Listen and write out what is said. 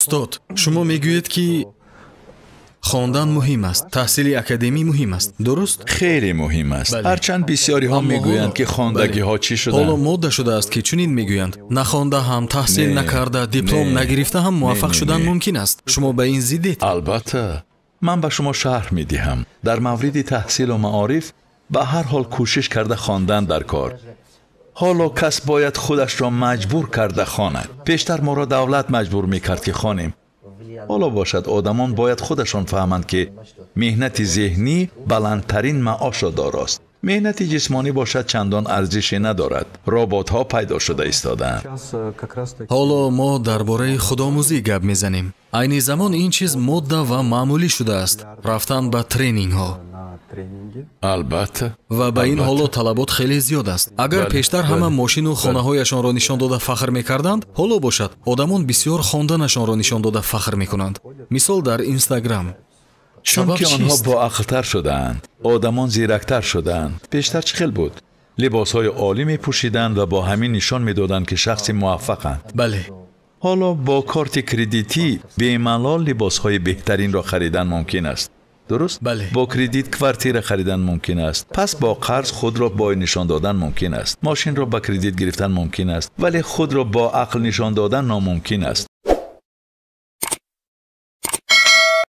Устод, шумо мегӯед, ки хондан муҳим аст, таҳсили академӣ муҳим аст, дуруст? Хеле муҳим аст. Ҳарчанд бисёриҳо мегӯянд, ки хондагиҳо чӣ шуданд. Ҳоло модда шудааст, ки чунин мегӯянд: нахонда ҳам, таҳсил накарда, диплом нагирифта ҳам муваффақ шудан мумкин аст. Шумо ба ин зиддед? Албатта, ман ба шумо шарҳ медиҳам. Дар мавриди таҳсилу маориф ба ҳар ҳол кӯшиш карда хондан дар кор. Ҳоло кас бояд худашро маҷбур карда хонад. Пештар моро давлат маҷбур мекард, ки хонем. Ҳоло бошад, одамон бояд худашон фаҳманд, ки меҳнати зеҳнӣ баландтарин маошро дорост. Меҳнати ҷисмонӣ бошад, чандон арзише надорад. Роботҳо пайдо шуда истодаанд. Ҳоло мо дар бораи худомӯзӣ гап мезанем. Айни замон ин чиз модда ва маъмулӣ шудааст, рафтан ба тренингҳо. Албатта. Ва ба ин ҳоло талабот хеле зиёд аст. Агар пештар ҳама мошину хонаҳояшонро нишон дода фахр мекарданд, ҳоло бошад, одамон бисёр хонданашонро нишон дода фахр мекунанд. Мисол, дар Инстаграм. Чунки онҳо боақлтар шудаанд, одамон зирактар шудаанд. Пештар чӣ хел буд? Либосҳои олӣ мепӯшиданд ва бо ҳамин нишон медоданд, ки шахси муваффақанд. Бале. Ҳоло бо корти кредитӣ бемалол либосҳои беҳтаринро харидан мумкин аст. Дуруст? Бале. Бо кредит квартира харидан мумкин аст. Пас бо қарз худро бой нишон додан мумкин аст. Мошинро ба кредит гирифтан мумкин аст, вале худро бо ақл нишон додан номумкин аст.